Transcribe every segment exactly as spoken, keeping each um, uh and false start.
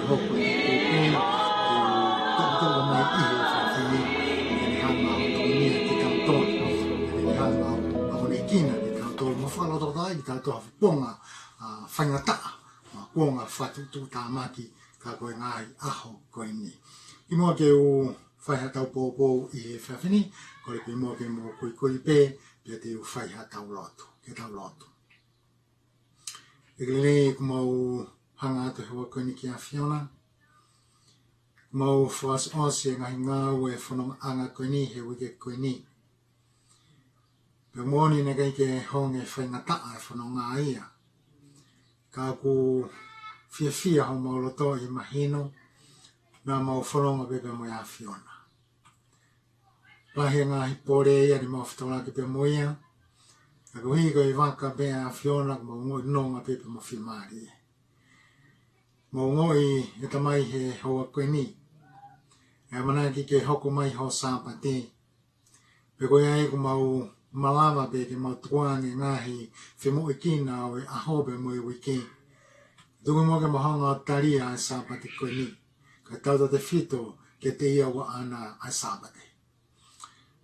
Hoko e pōpō, ʻe toʻotoʻo mai ʻi he efiafi ni, ke ne hanga ʻo tokoniʻi kitautolu, ke ne hanga ʻo akonekina kitautolu, mo fakalotolahi kitautolu ha pongipongi, ʻa, faingataʻa, mo e kuonga fakatuʻutāmaki, ka ko e ngaahi ʻaho ko eni. Kimuʻa ke u fai haʻatau pōpō ʻi he efiafi ni, kole kimuʻa ke mou kuikui pē, pea te u fai haʻatau lotu, ke tau lotu. ʻEiki lelei, ʻoku mau hanga atu he houa ko eni ki he ʻAfiona. ʻOku mau fakaʻosiʻosi e ngaahi ngāue e fonongaʻanga ko eni he uike ko eni. Pea moʻoni naʻe ʻikai ke honge faingataʻa e fononga ia. Ka ʻoku fiefia homau loto ʻi he mahino naʻa mau fononga pē pea mo e ʻAfiona. Lahi e ngaahi pole ia ne mau fetaulaki pea mo ia. Ka koeʻuhi ko e vaka pē ʻa e ʻAfiona, ʻoku mau ongoʻi nonga pē pea mo fiemālie. Mau ongoʻi ʻe Tamai he houa ko eni, ʻe ʻamanaki ke hoko mai ho Sāpate. Pea ko ia ai ʻoku mau malava pē ke mau tukuange ngaahi femoʻuekina ʻo e ʻaho pea mo e uike. Tuku muʻa ke mau hanga ʻo talia ʻa e Sāpate ko eni, kae tautautefito kiate ia ʻoku ʻaʻana ʻa e Sāpate.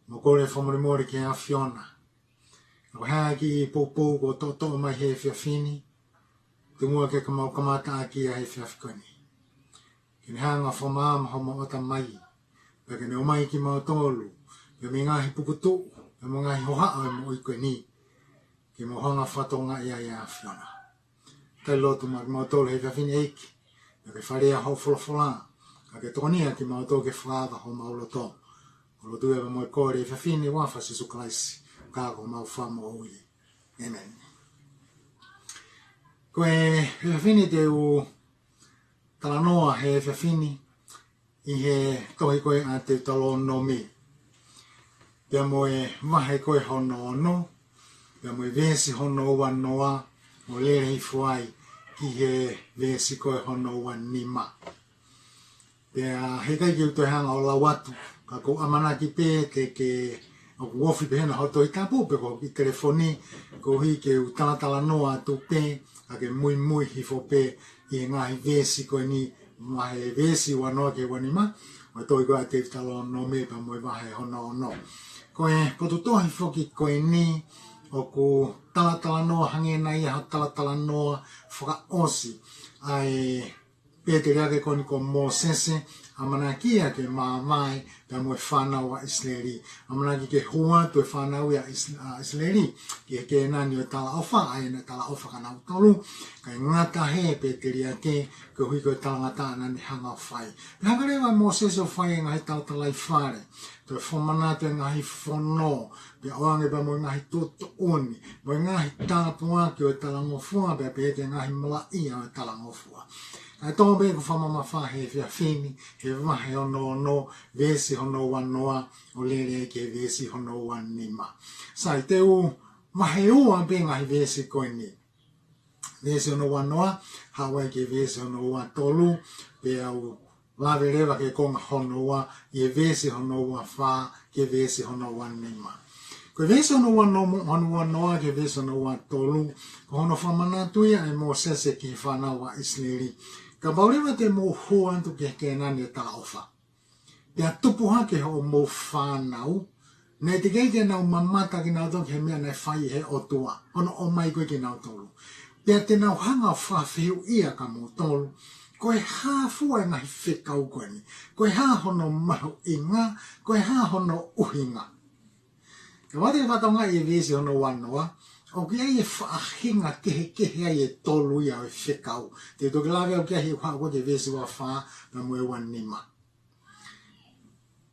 Mau kole fakamolemole ki he ʻAfiona. Ka ko e hā e kiʻi poupou kuo toʻotoʻo mai he efiafi ni, tuku muʻa ke mau kamataʻaki ʻa e efiafi ko eni. Ke ne hanga ʻo fakamaama homau ʻatamai. Pea ke ne ʻomai kimautolu, pea mei he ngaahi pukutuʻu, pea mo e ngaahi hohaʻa ʻo e moʻui ko eni, ke mau hanga ʻo fakatokangaʻi ai ʻa e ʻAfiona. Tali lotu maʻa kimautolu he efiafi ni ʻEiki, pea ke faleʻi hoʻo folofola, ka ke tokonia kimautolu ke fakaava homau loto. Ko e lotu ia pea mo e kole he efiafi ni ʻi he huafa ʻo Sīsū Kalaisi, ka ko homau Fakamoʻui. ʻĒmeni. Ko e efiafi ni te u talanoa he efiafi ni ʻi he tohi ko ē ʻa Teutalōnome, pea mo e vahe ko ē hono ono, pea mo e veesi hono ua noa, ʻo lele hifo ai ki he veesi ko ē hono ua nima. Pea heʻikai ke u toe hanga ʻo lau atu, ka ʻoku ou ʻamanaki pē te ke, ʻoku ofi pē hena ho Tohi Tapu pe ko e kiʻi telefoni, koeʻuhi ke u talatalanoa atu pē, ka ke muimui hifo pē ʻi he ngaahi veesi ko eni, vahe veesi ua noa ki he ua nima, ʻo e tohi ko ē ʻa Teutalōnome pea mo e vahe hono ono. Ko e potu tohi foki ko eni, ʻoku talatalanoa hangē nai ha talatalanoa fakaʻosi ʻa e pēteliake ko eni ko Mōsese, ʻamanaki ia ke māvae pea mo e fānau ʻa ʻIsileli. ʻAmanaki ke hū atu e fānau ia ʻa ʻIs-, ʻa ʻIsileli ki he Kēnani ʻo e talaʻofa, ʻa ia naʻe talaʻofa kia nautolu, kae ngata he pēteliake, koeʻuhi ko e talangataʻa naʻa ne hanga ʻo fai. Pea hanga leva ʻe Mōsese ʻo fai e ngaahi talatalaifale, toe fakamanatu e ngaahi fono, pea ʻoange pea mo e ngaahi tuʻutuʻuni, mo e ngaahi tāpuaki ʻo e talangofua, pea pehē ki he ngaahi malaʻia ʻo e talangofua. Kae tō pē ʻeku fakamamafa he efiafi ni, he vahe hono ono, veesi hono ua noa, ʻo lele ki he veesi hono ua nima. Sai, te u vaheua pē ngaahi veesi ko eni. Veesi hono ua noa, haʻu ai ki he veesi hono ua tolu, pea u lave leva ki he konga hono ua, ʻi he veesi hono ua fā, ki he veesi hono ua nima. Ko e veesi hono ua noa, hono ua noa, ki he veesi hono ua tolu, ko hono fakamanatu ia ʻe Mōsese ki he fānau ʻa ʻIsileli. Kapau leva te mou hū atu ki he Kēnani ʻo e talaʻofa, pea tupu hake hoʻomou fānau, naʻe teʻeki ai ke nau mamata kinautolu ki he meʻa naʻe fai ʻe he ʻOtua, hono ʻomai ko ē kinautolu. Pea te nau hanga ʻo fakafehuʻia kia moutolu, ko e hā fua e ngaahi fekau ko eni, ko e hā hono mahuʻinga, ko e hā hono ʻuhinga. Ka mate ke fakatokangaʻi e veesi hono ua noa, ʻoku ʻi ai e faʻahinga kehekehe ai e tolu ia ʻo e fekau. Te u toki lave au ki ai he ʻoku haʻu ko ē ki he veesi ua fā, pea mo e ua nima.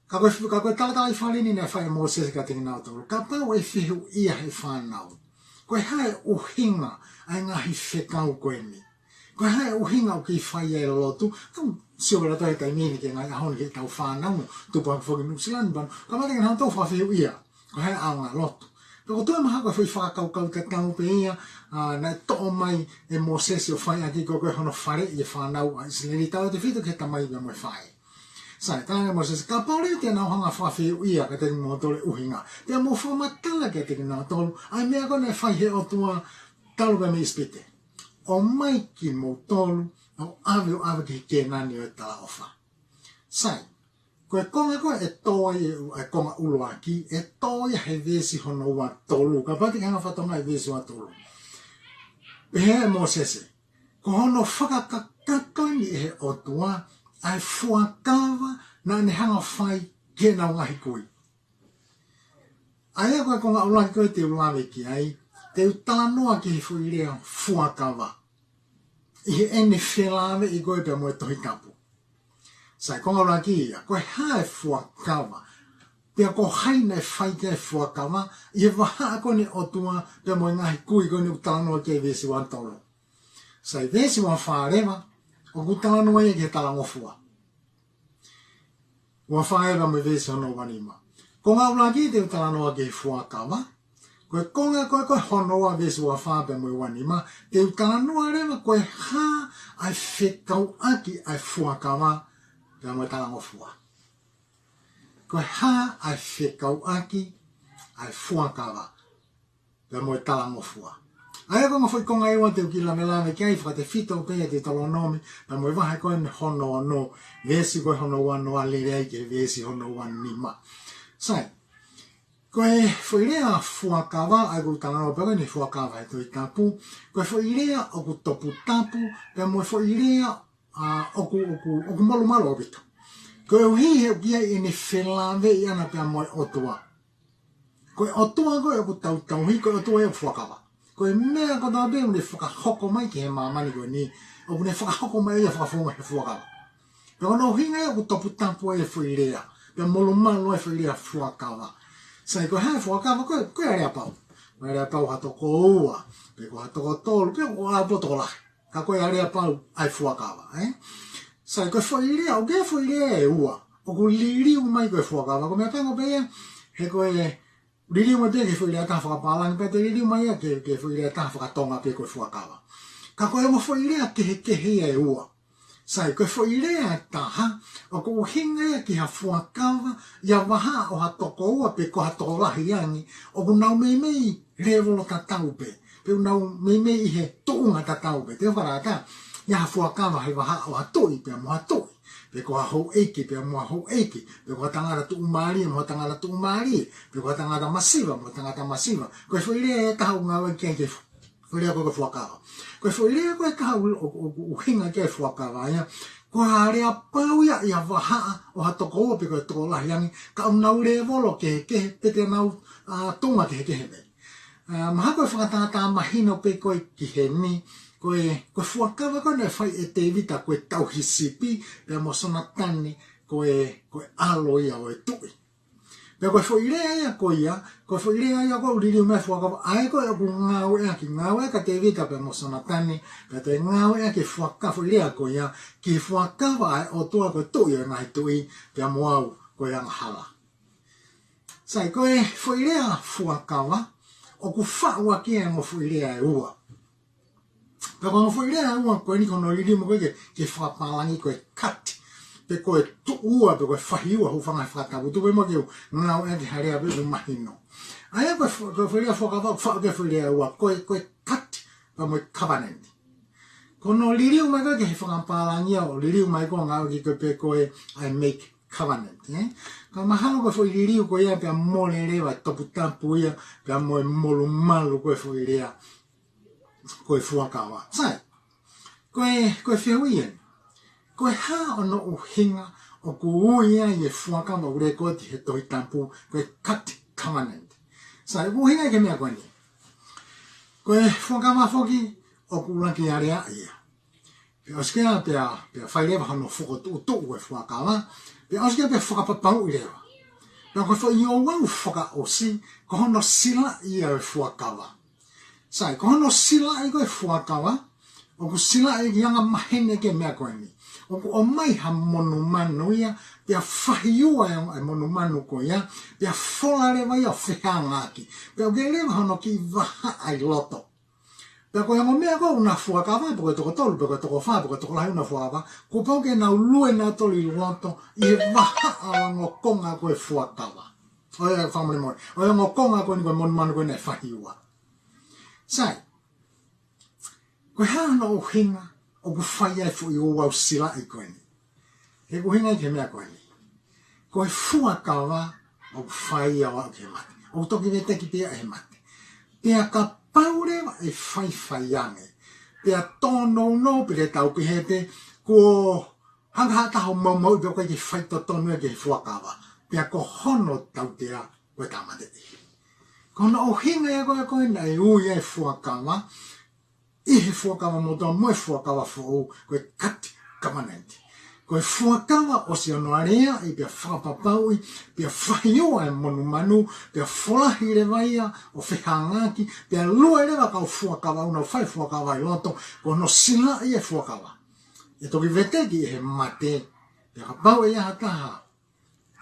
Ka ko e, ka ko e talatalaifale ni naʻe fai ʻe Mōsese kiate kinautolu. Kapau ʻe fehuʻia ʻe he fānau, ko e hā e ʻuhinga ʻa e ngaahi fekau ko eni? Ko e hā e ʻuhinga ʻoku ke fai ai e lotu? Tau sio leva he taimi ni ki he ngaahi ʻaho ni ki heʻetau fānau, tupu hake foki ʻi Nuʻusila ni, pea kamata ke nau toe fakafehuʻia, ko e hā e ʻaonga e lotu? Pea ko e toe mahalo ko e foʻi fakakaukau tatau pē ia, ʻa, naʻe toʻo mai ʻe Mōsese ʻo fai ʻaki ko ē ko hono faleʻi e fānau ʻa ʻIsileli, tautautefito ki he tamai pea mo e faʻē. Sai, talaange ʻe Mōsese, kapau leva te nau hanga ʻo fakafehuʻia kiate kimoutolu e ʻuhinga, pea mou fakamatala kiate kinautolu ʻa e meʻa ko ē naʻe fai ʻe he ʻOtua talu pē mei ʻIsipite, ʻomai kimoutolu ʻo ʻave ʻo ʻave ki he Kēnani ʻo e talaʻofa. Sai, ko e konga ko ē ʻe tō ai e, e konga ʻuluaki, ʻe tō ia he veesi hono ua tolu. Kapau te ke hanga ʻo fakatokangaʻi e veesi ua tolu. Pehē ʻe Mōsese, ko hono fakakakato eni ʻe he ʻOtua ʻa e fuakava naʻa ne hanga ʻo fai ki heʻenau ngaahi kui. ʻA ia ko e konga ʻuluaki ko ē te u lave ki ai, te u talanoa ki he foʻi lea fuakava ʻi heʻene felāveʻi ko ē pea mo e Tohi Tapu. Sai, konga ʻuluaki ia, ko e hā e fuakava? Pea ko hai naʻe fai ki ai e fuakava ʻi he vahaʻa ko eni ʻo e ʻOtua pea mo e ngaahi kui ko eni ʻoku talanoa ki ai e veesi ua tolu? Sai, veesi ua fā leva, ʻoku talanoa ia ki he talangofua. Ua fā leva mo e veesi hono ua nima. Konga ʻuluaki te u talanoa ki he fuakava. Ko e konga ko ē ko ē hono ua, veesi ua fā pea mo e ua nima, te u talanoa leva ko e hā ʻa e fekauʻaki ʻa e fuakava pea mo e talangofua. Ko e hā ʻa e fekauʻaki ʻa e fuakava pea mo e talangofua? ʻA ia ko e ngaahi foʻi konga ʻe ua te u kiʻi lavelave ki ai, fakatefito pē ʻi he Teutalōnome pea mo e vahe ko eni hono ono, veesi ko ē hono ua noa lele ai ki he veesi hono ua nima. Sai, ko e foʻi lea fuakava, ʻa ia ʻoku talanoa pē ko eni ki he fuakava he Tohi Tapu, ko e foʻi lea ʻoku toputapu pea mo e foʻi lea, ʻa, ʻoku, ʻoku, ʻoku molumalu ʻaupito. Koeʻuhi he ʻoku ʻi ai ʻene felāveʻi ʻana pea mo e ʻOtua. Ko e ʻOtua ko ē ʻoku tau tauhi, ko e ʻOtua ia ʻoku fuakava. Ko e meʻa kotoa pē ʻoku ne fakahoko mai ki he māmani ko eni, ʻoku ne fakahoko mai ia fakafounga he fuakava. Pea ko hono ʻuhinga ia ʻoku toputapu ai e foʻi lea pea molumalu ai e foʻi lea fuakava. Sai, ko e hā e fuakava? Ko e, ko e aleapau. Ko e aleapau ha toko ua, pe ko ha toko tolu, pe ko ha aleapau tokolahi. Ka ko e aleapau ʻa e fuakava, ē? Sai, ko e foʻi lea, ʻoku ʻi ai e foʻi lea ʻe ua ʻoku liliu mai ko e fuakava. Ko e meʻapango pē ia, he ko e liliu mai pē ki he foʻi lea ʻe taha fakapālangi, pea te liliu mai ia ki he, ki he foʻi lea ʻe taha fakatonga pē ko e fuakava. Ka ko e ongo foʻi lea kehekehe ia ʻe ua. Sai, ko e foʻi lea ʻe taha, ʻoku ʻuhinga ia ki ha fuakava ʻi ha vahaʻa ʻo ha toko ua pe ko ha tokolahi ange, ʻoku nau meimei lēvolo tatau pē, pe ʻoku nau meimei ʻi he tuʻunga tatau pē. Te u fakakaukau, ʻi ha fuakava he vahaʻa ʻo ha tuʻi pea mo ha tuʻi, pe ko ha houʻeiki pea mo ha houʻeiki, pe ko ha tangata tuʻumālie mo ha tangata tuʻumālie, pe ko ha tangata masiva mo ha tangata masiva. Ko e foʻi lea ʻe taha ʻoku ngāueʻaki ai ki he fu-, foʻi lea ko ē ko e fuakava. Ko e foʻi lea ko ē ʻe taha ʻoku, ʻoku, ʻoku ʻuhinga ki ai e fuakava ia, ko ha aleapau ia ʻi ha vahaʻa ʻo ha toko ua pe ko e tokolahi ange, ka ʻoku nau lēvolo kehekehe, pe te nau, ʻa, tuʻunga kehekehe pē. ʻA, mahalo ko e fakatātā mahino pē ko ē ki heni, ko e, ko e fuakava ko ē naʻe fai ʻe Tēvita ko e tauhi sipi, pea mo Sonatane ko e, ko e ʻalo ia ʻo e tuʻi. Pea ko e foʻi lea ia ko ia, ko e foʻi lea ia ko ē ʻoku liliu mai e fuakava, ʻa ia ko ē ʻoku ngāueʻaki, ngāueʻaki ʻa Tēvita pea mo Sonatane, pea toe ngāueʻaki e fuaka-, foʻi lea ko ia ki he fuakava ʻa e ʻOtua ko e Tuʻi ʻo e ngaahi tuʻi, pea mo au ko e angahala. Sai, ko e foʻi lea fuakava, ʻoku faʻu ʻaki e ongo foʻi lea ʻe ua. Pea ko e ongo foʻi lea ʻe ua ko eni ko hono liliu mai ko ē ki he, ki he fakapālangi ko e cut, pe ko e tuʻu ua, pe ko e fahi ua, hūfanga he fakatapu. Tuku muʻa ke u ngāueʻaki ha lea pē ʻoku mahino. ʻA ia ko e fo-, ko e foʻi lea fuakava, faʻu ʻaki e foʻi lea ʻe ua, ko e, ko e cut, pea mo e covenant. Ko hono liliu mai ko ē ki he fakapālangi ʻo liliu mai ko ē ngāueʻaki ko ē pē ko e I make covenant, ē? Ka mahalo ko e foʻi liliu ko ia pea mole leva e toputapu ia, pea mo e molumalu ko ē e foʻi lea ko e fuakava. Sai, ko e, ko e fehuʻi eni. Ko e hā hono ʻuhinga ʻoku ui ai e fuakava ʻoku lekooti he Tohi Tapu ko e cut covenant? Sai, ʻoku ʻuhinga ki he meʻa ko eni. Ko e fuakava foki ʻoku ʻuluaki alea ia. Pea ʻosi ko ia pea, pea fai leva hono fokotuʻutuʻu e fuakava, pea ʻosi ko ia pea fakapapauʻi leva. Pea ko e foʻi ouau fakaʻosi, ko hono silaʻi ia e fuakava. Sai, ko hono silaʻi ko ē e fuakava, ʻoku silaʻi ki he anga maheni ki he meʻa ko eni. ʻOku ʻomai ha monumanu ia, pea fahi ua e, e monumanu ko ia, pea fola leva ia ʻo fehāngaaki. Pea ʻoku ʻi ai leva hono kiʻi vahaʻa ʻi loto. Pea ko e ongo meʻa ko ē ʻoku na fuakava, pe ko e toko tolu, pe ko e toko fā, pe ko e tokolahi ʻoku na fuakava, kuo pau ke nau lue nautolu ʻi loto ʻi he vahaʻa ʻo e ongo konga ko ē e fuakava. ʻO e fakamolemole, ʻo e ongo konga ko eni ko ē e monumanu ko ē naʻe fahi ua. Sai, ko e hā hono ʻuhinga ʻoku fai ai e foʻi ouau silaʻi ko eni. He ʻoku ʻuhinga ia ki he meʻa ko eni. Ko e fuakava ʻoku fai ia ʻo aʻu ki he mate. ʻOku toki veteki pē ia ʻe he mate. Pea kapau leva ʻe faifai ange, pea tōnounou pē, te tau pehē pē, kuo hanga ha taha ʻo maumauʻi pea ʻoku ʻikai ke faitotonu ia ki he fuakava, pea ko hono tautea ko e tāmateʻi. Ko hono ʻuhinga ia ko ē ko ē naʻe ui ai e fuakava ʻi he Fuakava Motuʻa mo e Fuakava Foʻou, ko e cut covenant. Ko e fuakava ʻosi hono aleaʻi pea fakapapauʻi, pea fahiua e monumanu, pea folahi leva ia ʻo fehāngaaki, pea lue leva kau fuakava ʻo nau fai fuakava ʻi loto, ko hono silaʻi e fuakava. ʻE toki veteki ʻe he mate, pea kapau ʻe ʻi ai ha taha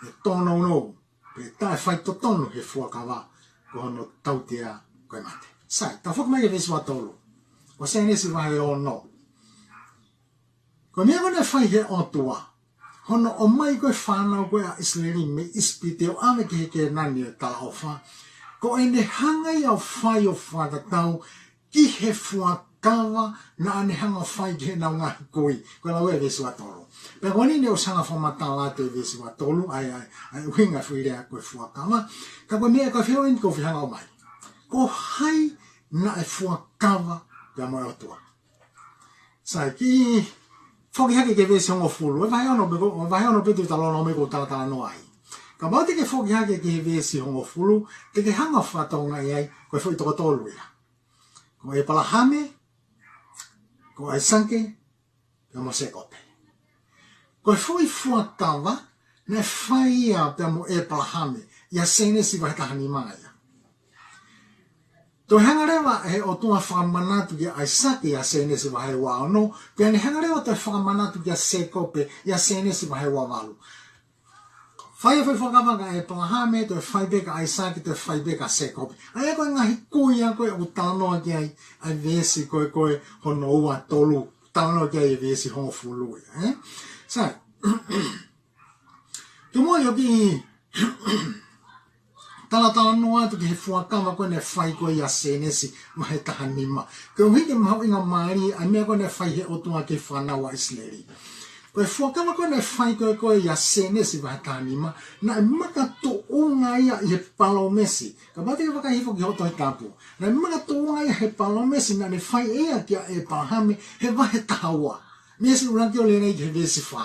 ʻe tōnounou, pe taʻe faitotonu he fuakava, ko hono tautea ko e mate. Sai, tau foki mai ki he veesi ua tolu ʻo Sēnesi vahe ono. Ko e meʻa ko ē naʻe fai ʻe he ʻOtua, hono ʻomai ko ē e fānau ko ē ʻa ʻIsileli mei ʻIsipite ʻo ʻave ki he Kēnani ʻo e talaʻofa, ko ʻene hanga ia ʻo fai ʻo fakatatau ki he fuakava naʻa ne hanga ʻo fai ki heʻenau ngaahi kui. Ko e lau ē veesi ua tolu. Pea ko eni ne u hanga ʻo fakamatala atu e veesi ua tolu, ʻa e, ʻa e, ʻa e ʻuhinga e foʻi lea ko e fuakava. Ka ko e meʻa ko e fehuʻi eni ʻoku ou fie hanga ʻo ʻomai. Ko hai naʻe fuakava pea mo e ʻOtua? Sai, kiʻi foki hake ki he veesi hongofulu. E vahe ono pē ko, vahe ono pē Teutalōnome ʻoku ou talatalanoa ai. Kapau te ke foki hake ki he veesi hongofulu, te ke hanga ʻo fakatokangaʻi ai, ko e foʻi toko tolu ia. Ko ʻĒpalahame, ko ʻAisake, pea mo Sēkope. Ko e foʻi fuakava naʻe fai ia pea mo ʻĒpalahame, ʻia Sēnesi vahe taha nima ia. Toe hanga leva ʻe he ʻOtua ʻo fakamanatu kia ʻAisake ʻia Sēnesi vahe ua ono, pea ne hanga leva ʻo toe fakamanatu kia Sēkope ʻia Sēnesi vahe ua valu. Fai e foʻi fuakava kia ʻĒpalahame, toe fai pē kia ʻAisake, toe fai pē kia Sēkope. ʻA ia ko e ngaahi kui ia ko ē ʻoku talanoa ki ai ʻa e veesi ko ē ko ē hono ua tolu, talanoa ki ai e veesi hongofulu ia, ē? Sai, tuʻu muʻa ʻo kiʻi talatalanoa atu ki he fuakava ko ē naʻe fai ko ē ʻia Sēnesi vahe taha nima. Koeʻuhi ko e mahuʻingamālie ʻa e meʻa ko ē naʻe fai ʻe he ʻOtua ki he fānau ʻa ʻIsileli. Ko e fuakava ko ē naʻe fai ko ē ko ē ʻia Sēnesi vahe taha nima, naʻe makatuʻunga ia ʻi he palōmesi. Kapau te ke vakai hifo ki hoʻo Tohi Tapu, naʻe makatuʻunga ia he palōmesi naʻa ne fai ʻe ia kia ʻĒpalahame he vahe taha ua. Mei he veesi ʻuluaki ʻo lelei ki he veesi fā.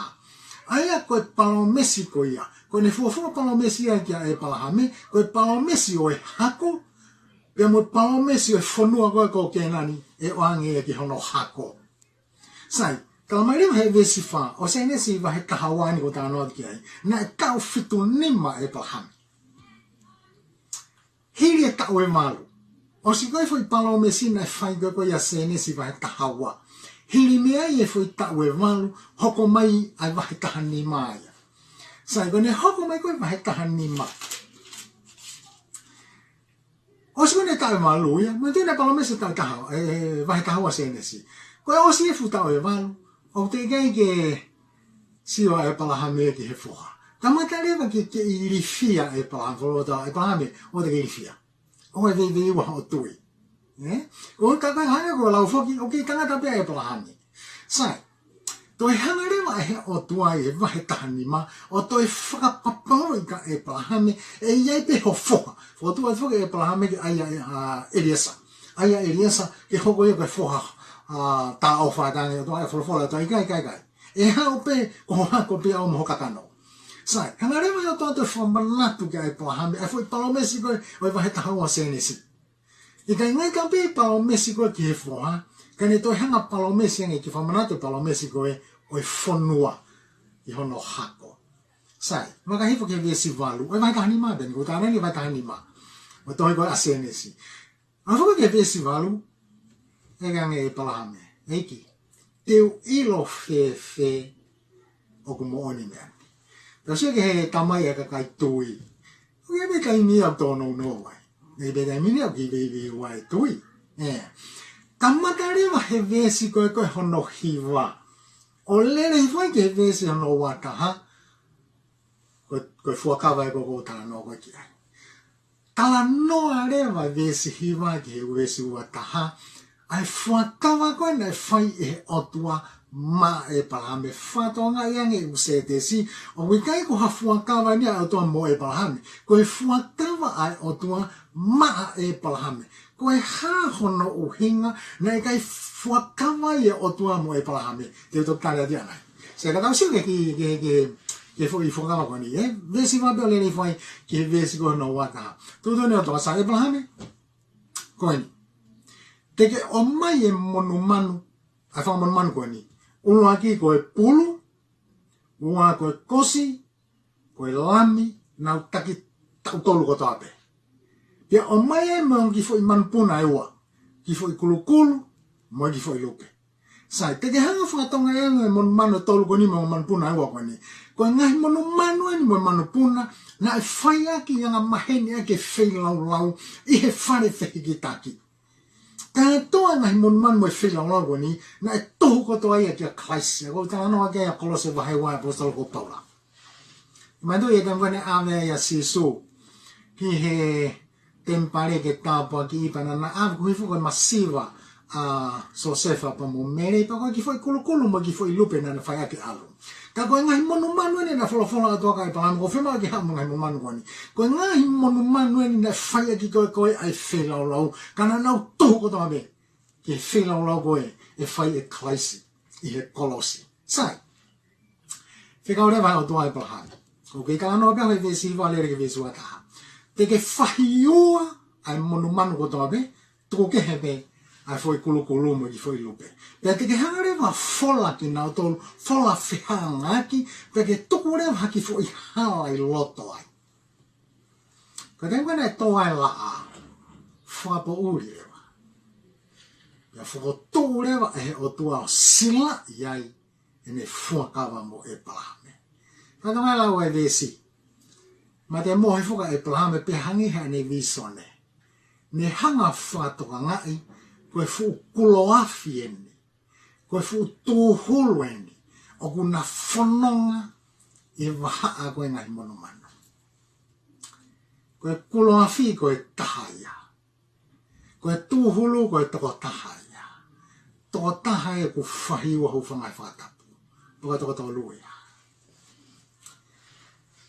ʻA ia ko e palōmesi ko ia, ko ʻene fuofua palōmesi ia kia ʻĒpalahame, ko e palōmesi ʻo e hako, pea mo e palōmesi ʻo e fonua ko ē ko Kēnani, ʻe ʻoange ia ki hono hako. Sai, talamai leva he veesi fā ʻo Sēnesi vahe taha ua ni ʻoku ou talanoa atu ki ai, naʻe taʻu fitu nima ʻa ʻĒpalahame. Hili e taʻu ʻe valu. ʻOsi ko ē e foʻi palōmesi naʻe fai ko ē ko ē ʻia Sēnesi vahe taha ua. Hili mei ai e foʻi taʻu ʻe valu, hoko mai ʻa e vahe taha nima ia. Sai, ko ʻene hoko mai ko ē vahe taha nima. ʻOsi ko ē e taʻu ʻe valu ia, manatuʻi naʻe palōmesi taʻu taha, ē, vahe taha ua Sēnesi. Ko e ʻosi e fuʻu taʻu ʻe valu, ʻoku teʻeki ai ke sio ʻa ʻĒpalahame ki he foha. Kamata leva ke, ke ilifia ʻa ʻĒpalahame, folofola ʻa ʻĒpalahame, ʻoua te ke ilifia. ʻOua ʻe veiveiua hoʻo tui. Ē? ʻO ka kai hanga ko e lau foki, ʻoku kei tangata pē ʻa ʻĒpalahame. Sai, toe hanga leva ʻe he ʻOtua ʻi he vahe taha nima, ʻo toe fakapapauʻi kia ʻĒpalahame, ʻe ʻi ai pē ho foha. Fokotuʻu atu foki ʻe ʻĒpalahame ki ai ʻa, ʻa, ʻEliesa. ʻAi ʻa ʻEliesa ke hoko ia ko e foha, ʻa, talaʻofa ʻa e ʻOtua, ʻa e folofola ʻa e ʻOtua, ʻikai, ʻikai, ʻikai. ʻE haʻu pē ko ho hako pē ʻaʻau mo ho kakano. Sai, hanga leva ʻe he ʻOtua ʻo toe fakamanatu kia ʻĒpalahame ʻa e foʻi palōmesi ko ē ʻo e vahe taha ua Sēnesi. ʻIkai ngata pē e palōmesi ko ē ki he foha, ka ne toe hanga ʻo palōmesi ange ke fakamanatu e palōmesi ko ē ʻo e fonua ki hono hako. Sai, vakai hifo ki he veesi valu, ʻo e vahe taha nima pē eni, ʻoku ou talanoa ʻi he vahe taha nima ʻo e tohi ko ē ʻa Sēnesi. ʻAlu hifo ki he veesi valu, ʻeke ange ʻe ʻĒpalahame, ʻEiki, te u ʻilo fēfē ʻoku moʻoni e meʻa ni? Pea sio ki he tamai ʻa e kakai tui. ʻOku ʻi ai pē taimi ia ʻoku tōnounou ai. ʻOku ʻi ai pē taimi ia ʻoku kei veiveiua e tui. Ē. Kamata leva he veesi ko ē ko ē hono hiva ʻo lele hifo ai ki he veesi hono ua taha. Ko e, ko e fuakava ē ko ē ʻoku ou talanoa ko ē ki ai. Talanoa leva e veesi hiva ki he veesi ua taha ʻa e fuakava ko ē naʻe fai ʻe he ʻOtua maʻa ʻĒpalahame. Fakatokangaʻi ange ʻe he Sētesi, ʻoku ʻikai ko ha fuakava eni ʻa e ʻOtua mo ʻĒpalahame. Ko e fuakava ʻa e ʻOtua maʻa ʻĒpalahame. Ko e hā hono ʻuhinga naʻe ʻikai fuakava ʻa e ʻOtua mo ʻĒpalahame? Te u toki tali atu ʻanai. Sai, ka tau sio ki he, ki he, ki he, ki he, ki he foʻi fuakava ko eni, ē? Veesi ua pē ʻo lele hifo ai ki he veesi ko hono ua taha. Tuʻutuʻuni ʻe he ʻOtua, sai ʻĒpalahame, ko eni. Te ke ʻomai e monumanu, ʻa e fanga monumanu ko eni. ʻUluaki ko e pulu, ua ko e kosi, ko e lami, nau taki taʻu tolu kotoa pē. Pea ʻomai ai mo e kiʻi foʻi manupuna ʻe ua, kiʻi foʻi kulukulu, mo e kiʻi foʻi lupe. Sai, te ke hanga fakatokangaʻi ange e monumanu ʻe tolu ko eni mo e manupuna ʻe ua ko eni. Ko e ngaahi monumanu eni mo e manupuna, naʻe fai ʻaki ʻi he anga maheni ʻaki e feilaulau ʻi he fale fehikitaki. Kātoa e ngaahi monumanu mo e feilaulau ko eni, naʻe tuhu kotoa ia kia Kalaisi. ʻOku ou talanoa ki ai ʻa Kolose vahe ua ʻa e ʻaposetolo ko Paula. Manatuʻi e taimi ko ē naʻe ʻave ai ʻa Sīsū ki he temipale ke tāpuakiʻi pea naʻa na ʻave, koeʻuhi foki ko e masiva ʻa Siosefa pea mo Mele, pea ko e kiʻi foʻi kulukulu mo e kiʻi foʻi lupe naʻa na fai ʻaki e ʻalu. Ka ko e ngaahi monumanu eni naʻe folofola ʻa e ʻOtua kia ʻĒpalahame, ʻoku fiemaʻu ke haʻu mo e ngaahi monumanu ko eni. Ko e ngaahi monumanu eni naʻe fai ʻaki ko ē ko ē ʻa e feilaulau, ka naʻa nau tuhu kotoa pē ki he feilaulau ko ē ʻe fai ʻe Kalaisi ʻi he kolosi. Sai. Fekau leva ʻe he ʻOtua ʻa ʻĒpalahame. ʻOku kei talanoa pē ʻa e veesi hiva ʻo lele ki he veesi ua taha. Te ke fahiua ʻa e monumanu kotoa pē, tuku kehe pē ʻa e foʻi kulukulu mo e kiʻi foʻi lupe. Pea te ke hanga leva ʻo fola kinautolu, fola fehangahangai, pea ke tuku leva ha kiʻi foʻi hala ʻi loto ai. Ko e taimi ko ē naʻe tō ai e laʻā, fakapoʻuli leva. Pea fokotuʻu leva ʻe he ʻOtua ʻo silaʻi ai ʻene fuakava mo ʻĒpalahame. Fakatokangaʻi e lau ʻa e veesi. Mate mohe foki ʻa ʻĒpalahame pea hangē ha ʻene vīsone. Ne hanga ʻo fakatokangaʻi ko e fuʻu kulo afi eni, ko e fuʻu tūhulu eni ʻoku na fononga ʻi he vahaʻa ko ē ngaahi monumanu. Ko e kulo afi ko e taha ia. Ko e tūhulu ko e tokotaha ia. Tokotaha ia ʻoku fahiua, hūfanga he fakatapu. Ko e toko tolu ia.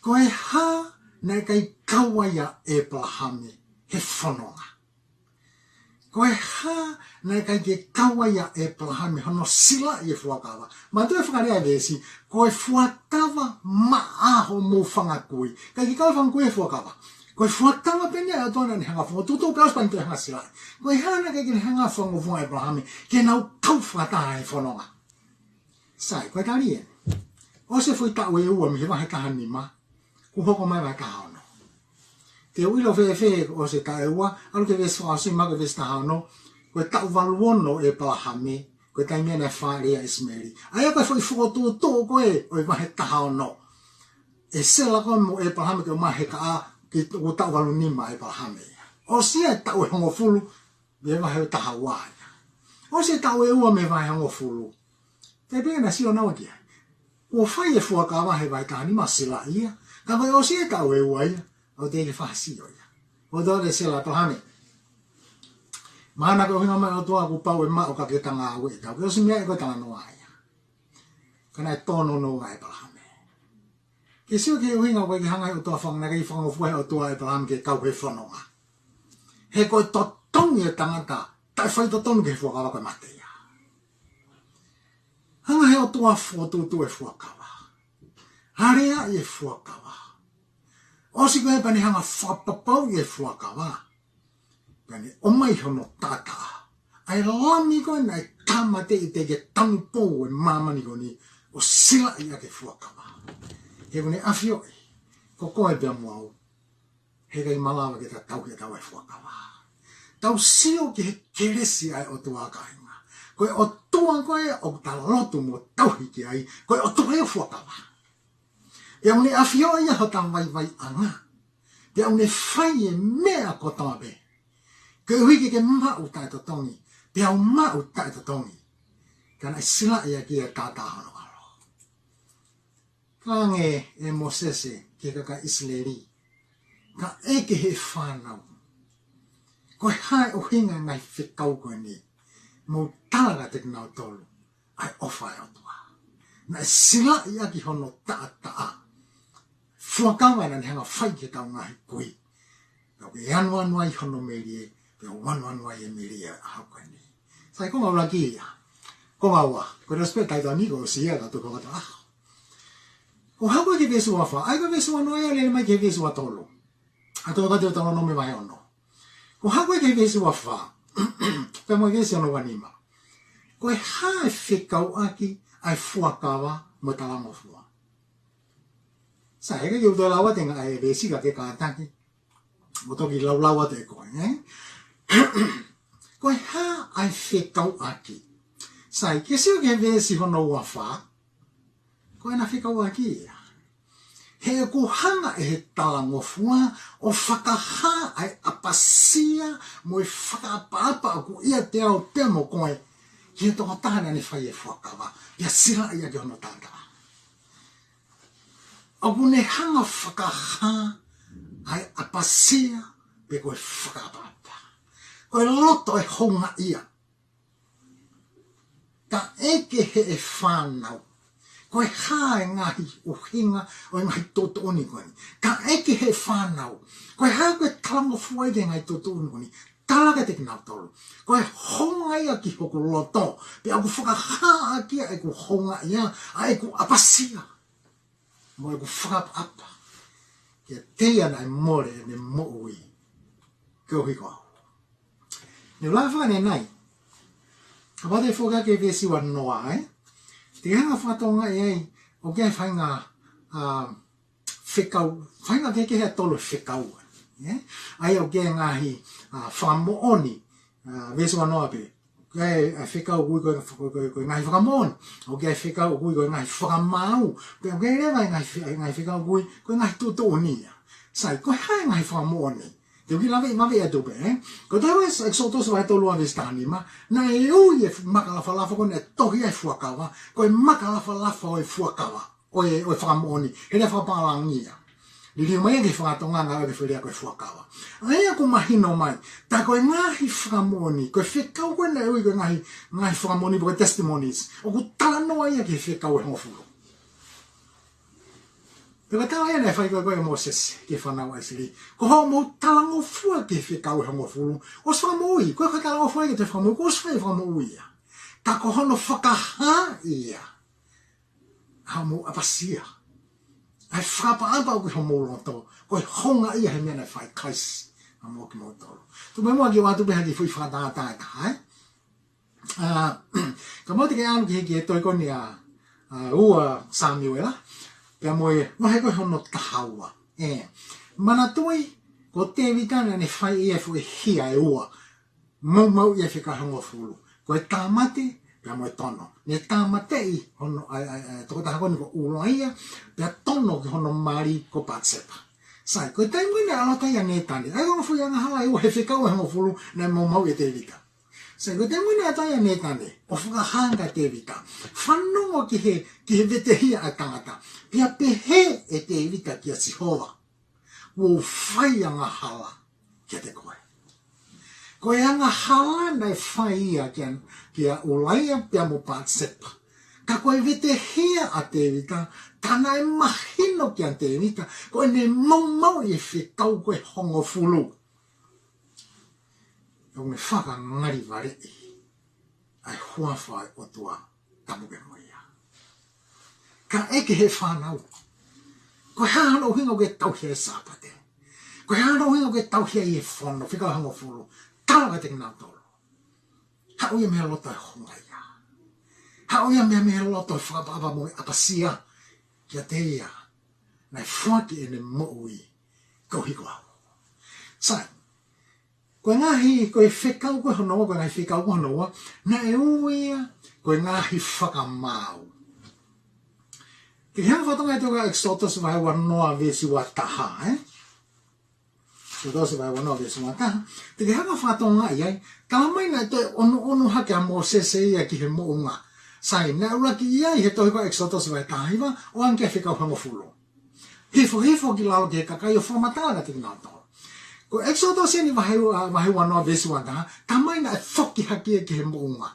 Ko e hā naʻe ʻikai kau ai ʻa ʻĒpalahame he fononga? Ko e hā naʻe ʻikai ke kau ai ʻa ʻĒpalahame hono silaʻi e fuakava? Manatuʻi e fakalea ʻa e veesi, ko e fuakava maʻa homou fanga kui. ʻIkai ke kau e fanga kui he fuakava. Ko e fuakava pē eni ʻa e ʻOtua naʻa ne hanga ʻo fokotuʻutuʻu pea ʻosi pē ʻene toe hanga ʻo silaʻi. Ko e hā naʻe ʻikai ke ne hanga ʻo fakafunga ʻa ʻĒpalahame ke nau kau fakataha he fononga? Sai, ko e tali ē. ʻOsi e foʻi taʻu ʻe ua mei he vahe taha nima, kuo hoko mai e vahe taha ono. Te u ʻilo fēfē kuo ʻosi e taʻu ʻe ua? ʻAlu ki he veesi fakaʻosi, mahalo ko e veesi taha ono. Ko e taʻu valu ono ʻo ʻĒpalahame, ko e taimi ia naʻe fāʻeleʻi ai ʻa ʻIsimeli. ʻA ia ko e foʻi fokotuʻutuʻu ko ē ʻo e vahe taha ono. ʻE sela koe mo ʻĒpalahame ke ʻomai ha kaʻa ki he taʻu valu nima ʻa ʻĒpalahame. ʻOsi ia e taʻu ʻe hongofulu mei he vahe taha ua ia. ʻOsi e taʻu ʻe ua mei he vahe hongofulu. Te pē na sio naua ki ai. Kuo fai e fuakava he vahe taha nima, silaʻi ia. Ka ko e ʻosi e taʻu ʻe ua ia, ʻoku teʻeki ke fakasio ia. ʻOku toe sela ʻa ʻĒpalahame. Mahalo ko e ʻuhinga mai ʻa e ʻOtua kuo pau ʻe maʻu ka ke ta ngāue ʻe tau. Ke ʻosi meʻa ē ko e talanoa ia. Ka naʻe tōnounou ʻa ʻĒpalahame. Ke sio ki he ʻuhinga ʻoku ʻikai ke hanga ʻe he ʻOtua fanga-, naʻe ʻikai fakangofua ʻe he ʻOtua ʻa ʻĒpalahame ke kau he fononga. He ko e totongi ʻo e tangata taʻefaitotonu ki he fuakava ko e mate ia. Hanga ʻe he ʻOtua ʻo fokotuʻutuʻu e fuakava. Aleaʻi e fuakava. ʻOsi ko ē pea ne hanga ʻo fakapapauʻi e fuakava. Pea ne ʻomai hono taʻataʻa. ʻA e lami ko ē naʻe tāmateʻi teʻeki ke tanupou e māmani ko eni ʻo silaʻi ʻaki e fuakava. He ʻoku ne ʻafioʻi, ko koe pea mo au, he ʻikai malava ke ta tauhi ʻe tautolu e fuakava. Tau sio ki he kelesi ʻa e ʻOtua kāinga. Ko e ʻOtua ko ē ʻoku ta lotu mo tauhi ki ai, ko e ʻOtua ia ʻo e fuakava. Pea ʻoku ne ʻafioʻi ia hota vaivaiʻanga. Pea ʻoku ne fai e meʻa kotoa pē. Koeʻuhi ke ke maʻu taʻetotongi, pea u maʻu taʻetotongi. Ka naʻe silaʻi ʻaki e taʻataʻa hono ʻAlo. Talaange ʻe Mōsese ki he kakai ʻIsileli, ka ʻeke ʻe he fānau, ko e hā e ʻuhinga e ngaahi fekau ko eni? Mou tala kiate kinautolu ʻa e ʻofa ʻa e ʻOtua. Naʻe silaʻi ʻaki hono taʻataʻa fuakava naʻa ne hanga ʻo fai ki heʻetau ngaahi kui. Pea ʻoku ke anuanu ai hono melie, pea ʻoku anuanu ai e melie ʻa e ʻaho ko eni. Sai, ko e konga ʻuluaki ia. Ko e konga ua, ko e respect taitani ko sia ka tu ko kata aho. Ko e hoko ki he veesi ua fā, ʻa ia ko e veesi ua noa ia lele mai ki he veesi ua tolu. ʻA ia ko e Teutalōnome vahe ono. Ko e hoko ki he veesi ua fā, pea mo e veesi ono ua nima. Ko e hā e fekauʻaki ʻa e fuakava mo e talangofua? Sai, heʻikai ke u toe lau atu e ngaahi veesi ka ke kātaki mo toki laulau atu ʻe koe, ē? Ko e hā ʻa e fekauʻaki? Sai, ke sio ki he veesi hono ua fā, ko ʻena fekauʻaki ia. He ʻoku hanga ʻe he talangofua ʻo fakahā ʻa e ʻapasia mo e fakaʻapaʻapa ʻoku ʻiate au pea mo koe ki he tokotaha naʻa ne fai e fuakava, pea silaʻi ʻaki hono taʻataʻa. ʻOku ne hanga ʻo fakahā ʻa e ʻapasia pe ko e fakaʻapaʻapa. Ko e loto ʻe houngaʻia. Ka ʻeke ʻe he fānau, ko e hā e ngaahi ʻuhinga ʻo e ngaahi tuʻutuʻuni ko eni? Ka ʻeke ʻe he fānau, ko e hā ʻoku ke talangofua ai ki he ngaahi tuʻutuʻuni ko eni? Tala kiate kinautolu, ko e houngaʻia ki hoku loto, pea ʻoku fakahā ʻaki ia ʻeku houngaʻia, ʻa ʻeku ʻapasia mo ʻeku fakaʻapaʻapa kiate ia naʻe mole ʻene moʻui koeʻuhi ko au. Ne u lave fakaʻanenai. Kapau te u foki ki he veesi ua noa, ē? Te ke hanga ʻo fakatokangaʻi ai, ʻoku ʻi ai e faʻahinga, ā, fekau, faʻahinga kehekehe ʻe tolu e fekau, ē? ʻA ia ʻoku ʻi ai e ngaahi, ā, fakamoʻoni, ā, veesi ua noa pē. ʻOku ʻi ai e fekau ʻoku ui ko e, ko e, ko e, ko e ngaahi fakamoʻoni. ʻOku ʻi ai e fekau ʻoku ui ko e ngaahi fakamaau. Pea ʻoku ʻi ai leva e ngaahi fe-, ngaahi fekau ʻoku ui ko e ngaahi tuʻutuʻuni ia. Sai, ko e hā e ngaahi fakamoʻoni? Te u kiʻi lave, lave atu pē, ē? Ko e tohi ʻEkisotosi vahe tolu ua veesi taha nima, naʻe ui e fu-, maka lafalafa ko ē naʻe tohi ai e fuakava, ko e maka lafalafa ʻo e fuakava, ʻo e, ʻo e fakamoʻoni, he lea fakapālangi ia. Liliu mai ia ki he fakatonga naʻe ʻoange ʻe he foʻi lea ko e fuakava. ʻA ia ʻoku mahino mai, tā ko e ngaahi fakamoʻoni, ko e fekau ko ē naʻe ui ko e ngaahi, ngaahi fakamoʻoni pe ko e testimonies, ʻoku talanoa ia ki he fekau ʻe hongofulu. Pea ko e tala ia naʻe fai ko ē ʻe Mōsese ki he fānau ʻa ʻIsileli. Ko hoʻomou talangofua ki he fekau ʻe hongofulu, ʻosi fakamoʻui, ko e fakatalangofua ki he toe fakamoʻui, kuo ʻosi fai e fakamoʻui ia. Ka ko hono fakahā ia ʻa hoʻomou ʻapasia, ʻa e fakaʻapaʻapa ʻoku ʻi homou loto, ko e houngaʻia he meʻa naʻe fai ʻe Kalaisi maʻa kimoutolu. Tuku muʻa ke u ʻoatu pē ha kiʻi foʻi fakatātā ʻe taha, ē? Ā, ka mou te ke ʻalu ki he, ki he tohi ko eni ʻa, ā, ua Samiuela, pea mo e vahe ko ē hono taha ua. Ē, manatuʻi, ko Tēvita naʻa ne fai ʻe ia e foʻi hia ʻe ua, maumauʻi e fekau ʻe hongofulu. Ko e tāmate, pea mo e tono. Ne tāmateʻi hono, ʻa e, ʻa e, ʻa e, tokotaha ko eni ko ʻUlaia, pea tono ki hono mali ko Patisepa. Sai, ko e taimi ko ē naʻe ʻalu atu ai ʻa Nētane, ʻa ia ko e foʻi angahala ʻe ua he fekau ʻe hongofulu naʻe maumauʻi ʻe Tēvita. Sai, ko e taimi ko ē naʻe ʻalu atu ai ʻa Nētane ʻo fakahā ange kia Tēvita, fanongo ki he, ki he vetehia ʻa e tangata. Pea pehē ʻe Tēvita kia Sihova, kuo u fai angahala kiate koe. Ko e angahala naʻe fai ia kia, kia ʻUlaia pea mo Patisepa. Ka ko e vetehia ʻa Tēvita, tā naʻe mahino kia Tēvita, ko ʻene maumauʻi e fekau ko ē ʻe hongofulu, ʻoku ne fakangalivaleʻi ʻa e huafa ʻo e ʻOtua tapu pē mo ia. Ka ʻeke ʻe he fānau, ko e hā hono ʻuhinga ʻoku ke tauhi ai e Sāpate? Ko e hā hono ʻuhinga ʻoku ke tauhi ai e fono, fekau ʻe hongofulu? Tala kiate kinautolu, haʻu ia mei he loto ʻo e houngaʻia. Haʻu ia mei, mei he loto ʻo e fakaʻapaʻapa mo e ʻapasia kiate ia naʻe foaki ʻene moʻui koeʻuhi ko au. Sai, ko e ngaahi, ko e fekau ko ē hono ua, ko e ngaahi fekau ko ē hono ua, naʻe ui ia ko e ngaahi fakamaau. Te ke hanga ʻo fakatokangaʻi atu ʻa ʻEkisotosi vahe ua noa veesi ua taha, ē? ʻEkisotosi vahe ua noa veesi ua taha. Te ke hanga ʻo fakatokangaʻi ai, tala mai naʻe toe ʻonoʻono hake ʻa Mōsese ia ki he moʻunga Sainetai. Naʻe ʻuluaki ʻi ai he tohi ko ē ʻEkisotosi vahe taha hiva, ʻo ʻoange e fekau ʻe hongofulu. Hifo, hifo ki lalo ki he kakai ʻo fakamatala kiate kinautolu. Ko ʻEkisotosi eni vahe ua, vahe uanoa veesi uataha, talamai naʻe foki hake ia ki he moʻunga.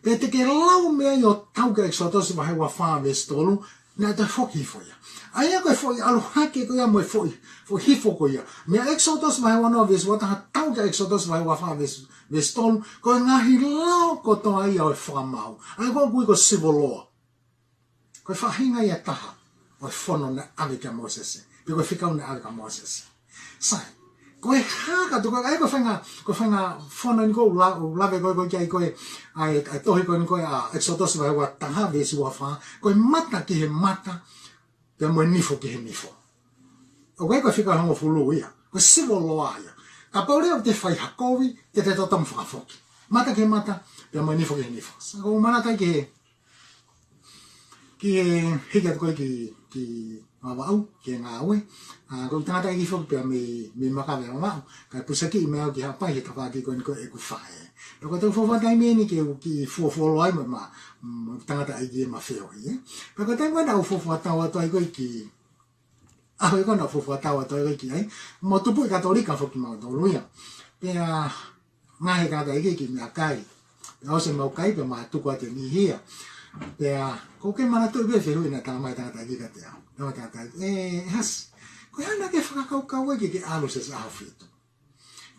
Pea te ke lau mei ai ʻo tau ki ʻEkisotosi vahe uafā veesi tolu, naʻe toe foki hifo ia. ʻA ia ko e foʻi ʻalu hake ko ia mo e foʻi, foʻi hifo ko ia. Mei ʻEkisotosi vahe uanoa veesi uataha, tau ki ʻEkisotosi vahe uafā veesi, veesi tolu, ko e ngaahi lao kotoa ia ʻo e fakamaau. ʻA ia ko ē ʻoku ui ko e civil law. Ko e faʻahinga ia ʻe taha ʻo e fono naʻe ʻave kia Mōsese. Pe ko e fekau naʻe ʻave kia Mōsese. Sai, ko e hā ka tu ko e, ʻa ia ko e faʻahinga, ko e faʻahinga fono eni ko ē ʻoku la-, ʻoku lave ko ē ko ē ki ai ko ē, ʻa e, ʻa e tohi ko ē eni ko ē ʻa ʻEkisotosi vahe uataha veesi uafā, ko e mata ki he mata, pea mo e nifo ki he nifo. ʻOku ʻi ai ko e fika hongofulu ia, ko e civil law ia. Kapau leva te fai ha kovi, te te totonu fakafoki. Mata ki he mata, pea mo e nifo ki he nifo. Sai, ko u manatu ai ki he, ki he hiki atu ko ē ki, ki Vavaʻu, ki he ngāue. ʻA, ko e tangataʻeiki foki pea mei, mei Makabe ʻa Vavaʻu. Kae pusa kiʻi meʻa au ki Haʻapai he tafaʻaki ko eni ko ē ʻeku faʻē. Pea ko e tau fuofua taimi eni ke u kiʻi fuofuoloa ai mo e ma, mo e tangataʻeiki ʻema feohi, ē. Pea ko e taimi ko ē naʻa ku fuofua tau atu ai ko ē ki, ʻaho ia ko ē naʻa ku fuofua tau atu ai ko ē ki ai. Mau tupu ʻi Katolika foki mautolu ia. Pea ngaohi e tangataʻeiki ki he meʻakai. Pea ʻosi ʻemau kai pea ma tuku atu e niʻihi ia. Pea ko u kei manatuʻi pē e fehuʻi naʻe talamai ʻe he tangataʻeiki kiate au. Talamai ʻe he tangataʻeiki, ē, ʻe Hasi, ko e hā naʻa ke fakakaukau ai ke ke ʻalu Siasi ʻAho Fitu?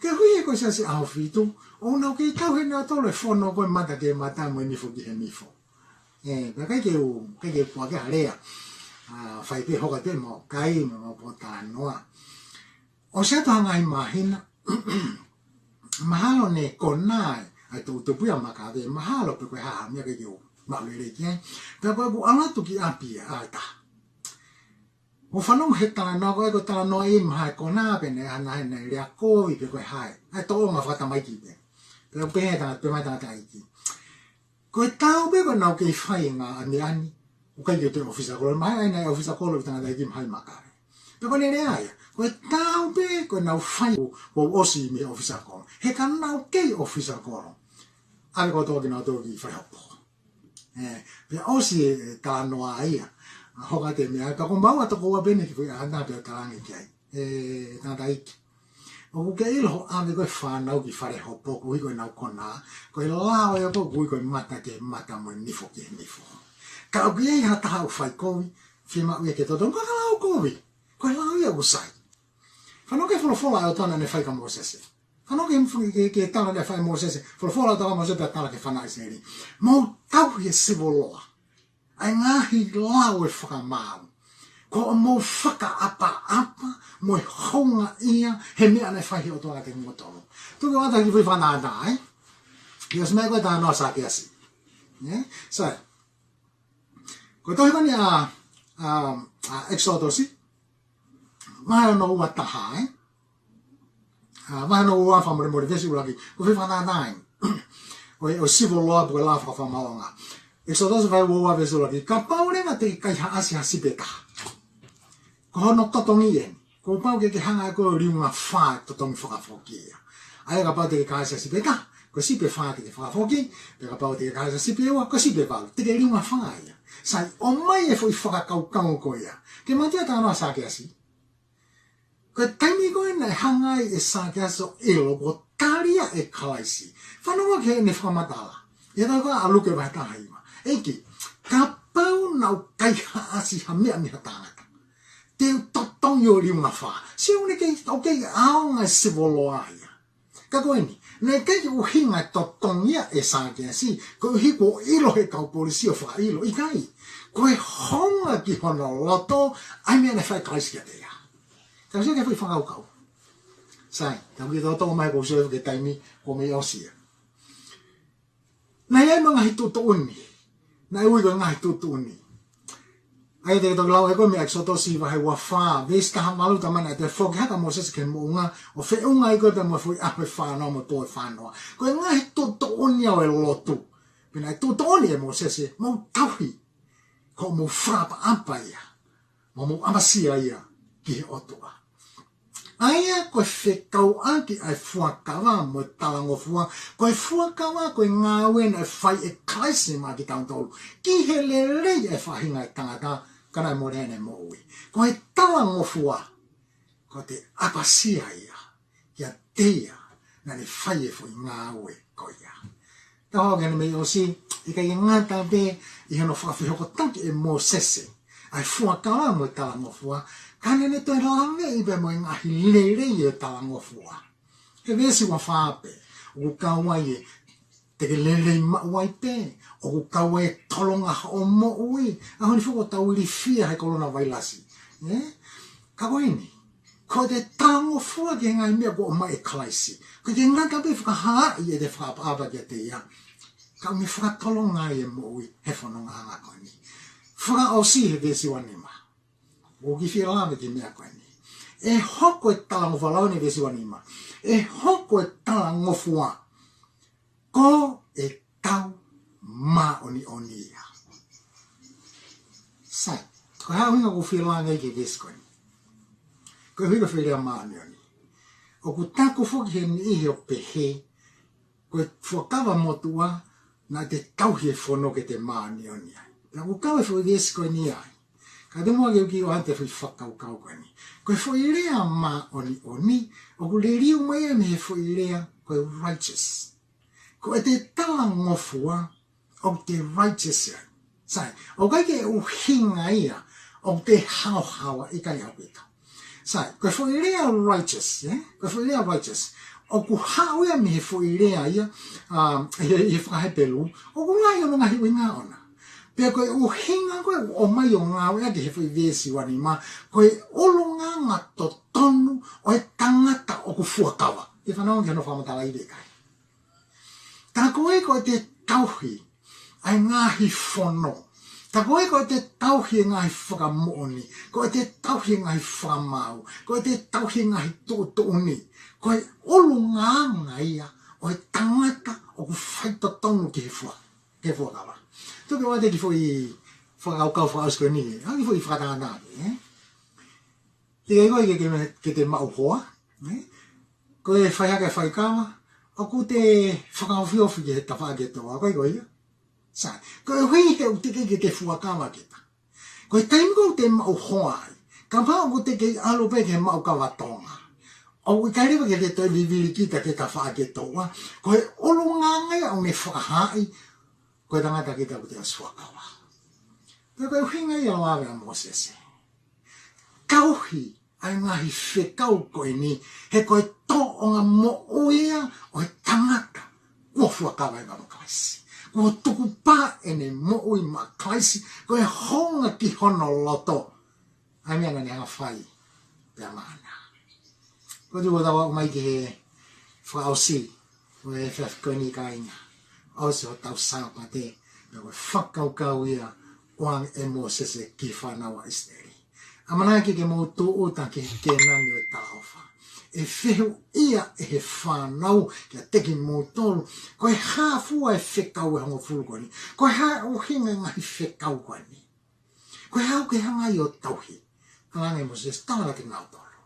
Koeʻuhi he ko e Siasi ʻAho Fitu, ʻoku nau kei tauhi ʻe nautolu e fono ko e mata ki he mata mo e nifo ki he nifo. Ē, pea ʻikai ke u, ʻikai ke u puake ha lea. ʻA, fai pē, hoko pē ʻemau kai mo ʻemau pōtalanoa. ʻOsi atu ha ngaahi māhina, mahalo ne konā ai ʻa e toʻutupu ia ʻa Makabe, mahalo pe ko e hā ha meʻa, ʻikai ke u maʻu lelei ki ai. Pea ko ʻeku ʻalu atu ki ʻapi ʻa e taha, ʻo fanongo he talanoa ko ē, ko e talanoa ʻi he mahalo ko ē naʻe pehē ʻe he ʻaho ni naʻe lea kovi pe ko e hā. ʻA e tōʻonga fakatamaiki pē. Pea pehē ʻe he tangata, pehē mai e tangataʻeiki, ko e taau pē ko ʻenau kei fai e ngaahi meʻa ni, ʻoku ʻikai ke toe ʻōfisa kolo. Mahalo ʻa ena ʻi he ʻōfisa kolo ʻa e tangataʻeiki mahalo ʻi Makabe. Pea ko ʻene lea ia, ko e taau pē ko ʻenau fai kuo, kuo ʻosi mei he ʻōfisa kolo. He ka nau kei ʻōfisa kolo, ʻave kotoa kinautolu ki fale hopo. Ē, pea ʻosi e, e talanoa ia. ʻA, hoko atu e meʻa, pea ko maua tokoua pē eni ki he foʻi ʻaho ni pea u talaange ki ai, ē, tangataʻeiki, ʻoku ke ʻilo hoʻo ʻave ko ē e fānau ki fale hopo koeʻuhi ko ʻenau konā, ko e lao ia ko ē ʻoku ui ko e mata ki he mata mo e nifo ki he nifo. Ka ʻoku ʻi ai ha taha ʻoku fai kovi, fiemaʻu ia ke totonu, ko e lao kovi. Ko e lao ia ʻoku sai. Fanongo ki he folofola ʻa e ʻOtua naʻa ne fai kia Mōsese. Fanongo ki he, ki he, ki he tala naʻe fai ʻe Mōsese. Folofola ʻa e ʻOtua kia Mōsese pea tala ki he fānau ʻIsileli. Mou tauhi e civil law, ʻa e ngaahi lao ʻo e fakamaau. Ko hoʻomou fakaʻapaʻapa mo e houngaʻia he meʻa naʻe fai ʻe he ʻOtua kiate kimoutolu. Tuku atu ha kiʻi foʻi fakatātā, ē? Kiʻi ʻosi mai ko e talanoa ʻa Sākeasi. Ē? Sai. Ko e tohi ko eni ʻa, ʻa, ʻa ʻEkisotosi, vahe hono ua taha, ē? ʻA, vahe hono ua, fakamolemole, veesi ʻuluaki. Ko e foʻi fakatātā eni ʻo e, ʻo e civil law pe ko e lao fakamaauʻanga. ʻEkisotosi vahe ua ua veesi ʻuluaki. Kapau leva te ke kaihaʻasi ha sipi ʻe taha, ko hono totongi eni. Kuo pau ke ke hanga ʻe koe ʻo liunga fā e totongi fakafoki ia. ʻA ia kapau te ke kaihaʻasi ha sipi ʻe taha, ko e sipi ʻe fā te ke fakafoki, pea kapau te ke kaihaʻasi ha sipi ʻe ua, ko e sipi ʻe valu, te ke liunga fā ia. Sai, ʻomai e foʻi fakakaukau ko ia. Ke manatuʻi e talanoa ʻa Sākeasi. Ko e taimi ko ē naʻe hanga ai ʻe Sākeasi ʻo ʻilo kuo tali ia ʻe Kalaisi. Fanongo ki heʻene fakamatala. ʻI he tohi ko ē ʻa Luke vahe taha hiva. ʻEiki, kapau naʻa ku kaihaʻasi ha meʻa mei ha tangata, te u totongi ʻo liunga fā. Sio ʻoku ne kei, ʻoku kei ʻaonga e civil law ia. Ka ko eni, naʻe ʻikai ke ʻuhinga e totongi ia ʻe Sākeasi, koeʻuhi kuo ʻilo ʻe he kau polisi ʻo fakaʻilo, ʻikai. Ko e hounga ki hono loto ʻa e meʻa naʻe fai ʻe Kalaisi kiate ia. Tau sio ki he foʻi fakakaukau. Sai, tau kiʻi toʻotoʻo mai, ko u sio ki he taimi kuo mei ʻosi ia. Naʻe ʻi ai mo e ngaahi tuʻutuʻuni. Naʻe ui ko e ngaahi tuʻutuʻuni. ʻA ia te ke toki lau ʻe koe mei ʻEkisotosi vahe ua fā, veesi taha valu, talamai naʻe toe foki hake ʻa Mōsese ki he moʻunga, ʻo feʻunga ai ko ē pea mo e foʻi ʻaho ʻe fāngofulu mo e pō ʻe fāngofulu. Ko e ngaahi tuʻutuʻuni ia ʻo e lotu. Pea naʻe tuʻutuʻuni ʻe Mōsese, mou tauhi. Ko hoʻomou fakaʻapaʻapa ia. Mo hoʻomou ʻapasia ia ki he ʻOtua. ʻA ia ko e fekauʻaki ʻa e fuakava mo e talangofua, ko e fuakava ko e ngāue naʻe fai ʻe Kalaisi maʻa kitautolu, ki he lelei ʻa e faʻahinga ʻo e tangata, ka naʻe mole ʻene moʻui. Ko e talangofua, ko ʻete ʻapasia ia kia ʻiate ia naʻa ne fai e foʻi ngāue ko ia. Tau hoko ki he meʻa ʻosi, ʻikai ke ngata pē ʻi hono fakafehokotaki ʻe Mōsese ʻa e fuakava mo e talangofua, ka naʻa ne toe laveʻi pē mo e ngaahi lelei ʻo e talangofua. He veesi ua fā pē, ʻoku kau ai e te ke lelei maʻu ai pē, ʻoku kau ai e tolonga hoʻo moʻui, ʻaho ni foki ʻoku tau ilifia he kolona vailasi. Ē? Ka ko eni, ko ʻete talangofua ki he ngaahi meʻa kuo ʻomai ʻe Kalaisi. ʻIkai ke ngata pē ʻi he fakahaaʻi ʻete fakaʻapaʻapa kiate ia, ka ʻoku ne fakatolonga ai e moʻui he fonongaʻanga ko eni. Fakaʻosi he veesi ua nima. ʻOku ou kiʻi fie lave ki he meʻa ko eni. ʻE hoko e talangofua, lau eni veesi ua nima. ʻE hoko e talangofua ko ʻetau māʻoniʻoni ia. Sai, ko e hā e ʻuhinga ʻoku ou fie lave ai ki he veesi ko eni? Ko e ʻuhinga foʻi lea māʻoniʻoni. ʻOku taku foki he niʻihi ʻo pehē, ko e fuakava motuʻa naʻa te tauhi e fono ke te māʻoniʻoni ai. Pea ʻoku kau e foʻi veesi ko eni ai. Ka te mua ke uki o ante foʻi fakakaukau ko eni. Ko e foʻi lea māʻoniʻoni, ʻoku liliu mai ia mei he foʻi lea ko e righteous. Ko ʻete talangofua, ʻoku te righteous ai. Sai, ʻoku ʻikai ke ʻuhinga ia ʻoku te haohaoa, ʻikai ʻaupito. Sai, ko e foʻi lea righteous, ē? Ko e foʻi lea righteous, ʻoku haʻu ia mei he foʻi lea ia, um, ʻi he, ʻi he fakaHepelū, ʻoku lahi hono ngaahi ʻuhinga ʻona. Pea ko e ʻuhinga ko ē ʻoku ʻomai ʻo ngāueʻaki he foʻi veesi ua nima, ko e ʻulungaanga totonu ʻo e tangata ʻoku fuakava. ʻE fanongo ki hono fakamatala ʻi he kai. Tā ko ē ko ʻete tauhi ʻa e ngaahi fono. Tā ko ē ko ʻete tauhi e ngaahi fakamoʻoni. Ko ʻete tauhi e ngaahi fakamaau. Ko ʻete tauhi e ngaahi tuʻutuʻuni. Ko e ʻulungaanga ia ʻo e tangata ʻoku faitotonu ki he fua-, ki he fuakava. Tuku atu e kiʻi foʻi fakakaukau fakaʻosi ko eni. ʻA e kiʻi foʻi fakatangata, ē? Te ke ʻiloʻi ke, ke, ke te maʻu hoa, ē? Ko e fai hake faikava, ʻoku te fakaofiofi ki he tafaʻaki ʻe tolu, ko e ko ia. Sai, ko e ʻuhi he ʻoku teʻeki ke te fuakava kita. Ko e taimi ko ē ʻoku te maʻu hoa ai, kapau ʻoku te kei ʻalu pē ki he maʻu kava Tonga, ʻoku ʻikai leva ke te toe vivili kita ki he tafaʻaki ʻe tolu, ko e ʻulungaanga ia ʻoku ne fakahaaʻi ko e tangata kita ʻoku te ʻosi fuakava. Pea ko e ʻuhinga ia ʻo e lave ʻa Mōsese. Tauhi ʻa e ngaahi fekau ko eni, he ko e tōʻonga moʻui ia ʻo e tangata kuo fuakava ʻi he ʻEiki ko Kalaisi. Kuo tukupā ʻene moʻui maʻa Kalaisi, ko e hounga ki hono loto ʻa e meʻa naʻa ne hanga ʻo fai pea maʻana. Ko e tuʻu ʻo tau aʻu mai ki he fakaʻosi ʻo e efiafi ko eni kāinga. ʻOsi hotau Sāpate, pea ko e fakakaukau ia ʻoange ʻe Mōsese ki he fānau ʻa ʻIsileli. ʻAmanaki ke mou tūʻuta ki he Kēnani ʻo e talaʻofa. ʻE fehuʻia ʻe he fānau kiate kimoutolu, ko e hā fua e fekau ʻe hongofulu ko eni? Ko e hā e ʻuhinga e ngaahi fekau ko eni? Ko e hā ʻoku ke hanga ai ʻo tauhi? Talaange ʻe Mōsese, tala kiate kinautolu.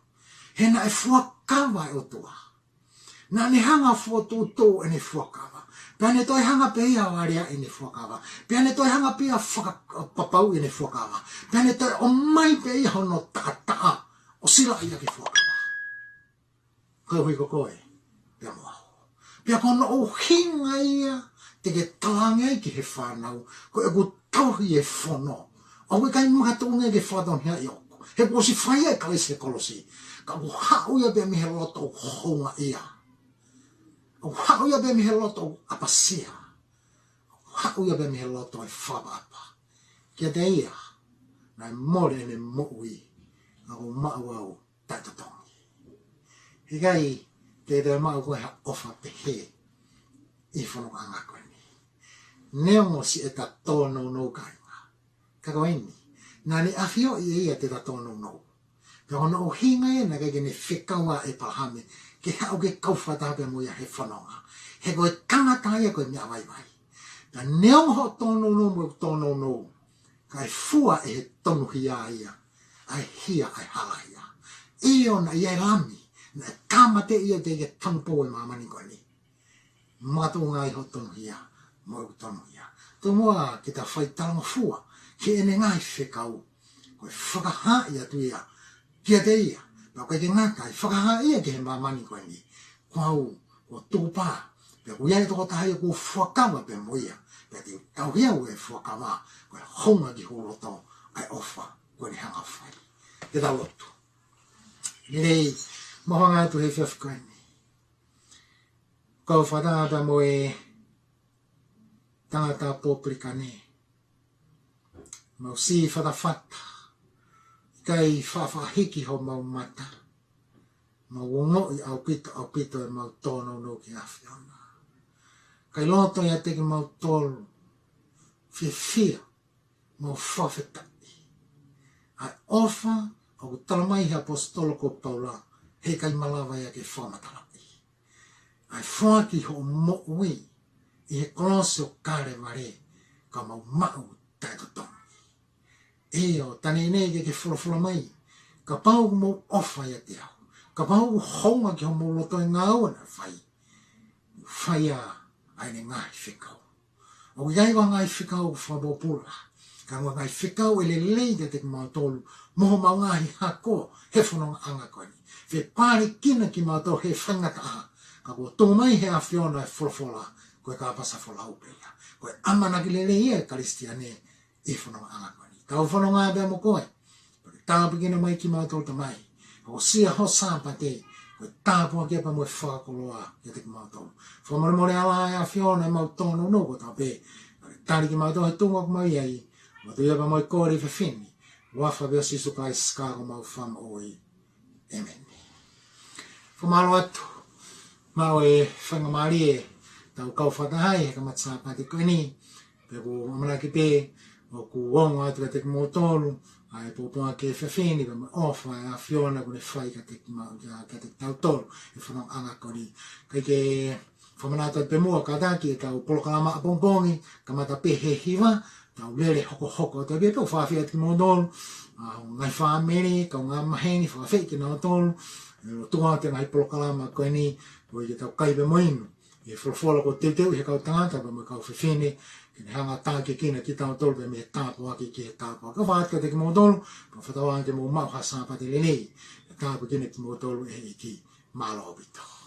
He naʻe fuakava e ʻOtua. Naʻa ne hanga ʻo fokotuʻutuʻu ʻene fuakava. Pea ne toe hanga pē ia ʻo aleaʻi ʻene fuakava. Pea ne toe hanga pē ia ʻo fakapapauʻi ʻene fuakava. Pea ne toe ʻomai pē ia hono taʻataʻa ʻo silaʻi ʻaki e fuakava. Koeʻuhi ko koe pea mo au. Pea ko hono ʻuhinga ia te ke talaange ai ki he fānau, ko ʻeku tauhi e fono, ʻoku ʻikai makatuʻunga ia ki he fatongia ʻi ʻoku. He kuo ʻosi fai ia ʻe Kalaisi he kolosi. Ka ʻoku haʻu ia pē mei he loto ʻoku houngaʻia. ʻOku haʻu ia pē mei he loto ʻoku ʻapasia. ʻOku haʻu ia pē mei he loto ʻoku fakaʻapaʻapa. Kiate ia, naʻe mole ʻene moʻui, ka kuo maʻu au taʻetotongi. ʻIkai te te maʻu koe ha ʻofa pehē ʻi he fonongaʻanga ko eni. Neongo siʻeta tōnounou kāinga, ka ko eni, naʻa ne ʻafioʻi ʻe ia te ta tōnounou. Pea ko hono ʻuhinga ia naʻe ʻikai ke ne fekau ʻa ʻĒpalahame ke haʻu ke kau fakataha pea mo ia he fononga. He ko e tangata ia ko e meʻa vaivai. Pea neongo hoʻo tōnounou mo ʻeku tōnounou, kae fua ʻe he tonuhia ia ʻa e hia ʻa e halahia. ʻIo, naʻe ʻi ai e Lami, naʻe tāmateʻi ia teʻeki ke tanupou e māmani ko eni. Makatuʻunga ai hoʻo tonuhia mo ʻeku tonuhia. Tomuʻa ke ta fai talangofua ki heʻene ngaahi fekau, ko e fakahaaʻi atu ia kiate ia. Pea ʻoku ʻikai ke ngata ai, fakahaaʻi ia ki he māmani ko eni, Ko au, ko Tupa, pea ko ia e tokotaha ia ʻoku ou fuakava pea mo ia, pea te u tauhi au ʻe he fuakava, ko e hounga ki ho loto ʻa e ʻofa kuo ne hanga ʻo fai. Ke tau lotu. Lelei, mau hanga atu he efiafi ko eni. Kau fakataha pea mo e tangata pōpilikane. Mau sī fatafata. ʻIkai faʻa faʻa hiki homau mata. Mau ongoʻi ʻaupito, ʻaupito ʻemau tōnounou ki he ʻAfiona. ʻIkai loto ʻiate kimautolu. Fiefia. Mau fakafetaʻi. ʻA e ʻofa, ʻoku talamai he ʻaposetolo ko Paula, heʻikai malava ia ke fakamatalaʻi. ʻA e foaki hoʻo moʻui ʻi he kolosi ʻo Kalevale, ka mau maʻu taʻetotongi. ʻIo, taneinei ke ke folofola mai, kapau ʻoku mou ʻofa ʻiate au, kapau ʻoku hounga ki homou loto e ngāue naʻa fai, fai ʻa ʻene ngaahi fekau. ʻOku ʻikai ko e ngaahi fekau fakapōpula, ka ko e ngaahi fekau ʻe lelei kiate kimautolu, mo homau ngaahi hako he fonongaʻanga ko eni. Fepālikina kimautolu he faingataʻa, ka kuo tuku mai he ʻAfiona e folofola, ko e kāpasa folau pē ia. Ko e ʻamanaki lelei ia ʻa e Kalisitiane ʻi he fonongaʻanga ko eni. Tau fononga pea mo koe, pea ke tāpuekina mai kimautolu Tamai. Hokosia ho Sāpate, ko e tāpuaki pea mo e fakakoloa kiate kimautolu. Fakamolemole ala ʻa e ʻAfiona ʻemau tōnounou kotoa pē. Pea ke tali kimautolu he tuʻunga ʻoku mau ʻi ai. Mau tuʻu ia pea mau kole ʻi he efiafi ni. Huafa pē ʻo Sīsū Kalaisi ko homau Fakamoʻui. ʻĒmeni. Fakamālō atu. Maʻu e faingamālie ʻetau kau fakataha he kamata Sāpate ko eni. Pea ʻoku ʻamanaki pē ʻoku ongo atu kiate kimoutolu ʻa e pōpoaki he efiafi ni, pea mo e ʻofa ʻa e ʻAfiona kuo ne fai kiate kimau-, kiate kitautolu he fonongaʻanga ko eni. Kae ke fakamanatu atu pē muʻa kātaki ʻetau polokalama ʻapongipongi, kamata pē he hiva, tau lele hokohoko atu pē, pea ʻoku fakaafeʻi atu kimoutolu, ʻa e ngaahi fāmili, kaungā maheni, fakaafeʻi kinautolu, ʻe lotua atu e ngaahi polokalama ko eni, koeʻuhi ke tau kai pea mo inu ʻi he folofola kuo teuteuʻi he kau tangata pea mo e kau fefine, ke ne hanga ʻo tākiekina kitautolu pea mei he tāpuaki ki he tāpuaki. ʻOfa atu kiate kimoutolu, pea fakatauange ke mou maʻu ha Sāpate lelei, ʻe tāpuekina kimoutolu ʻe he ʻEiki. Mālō ʻaupito.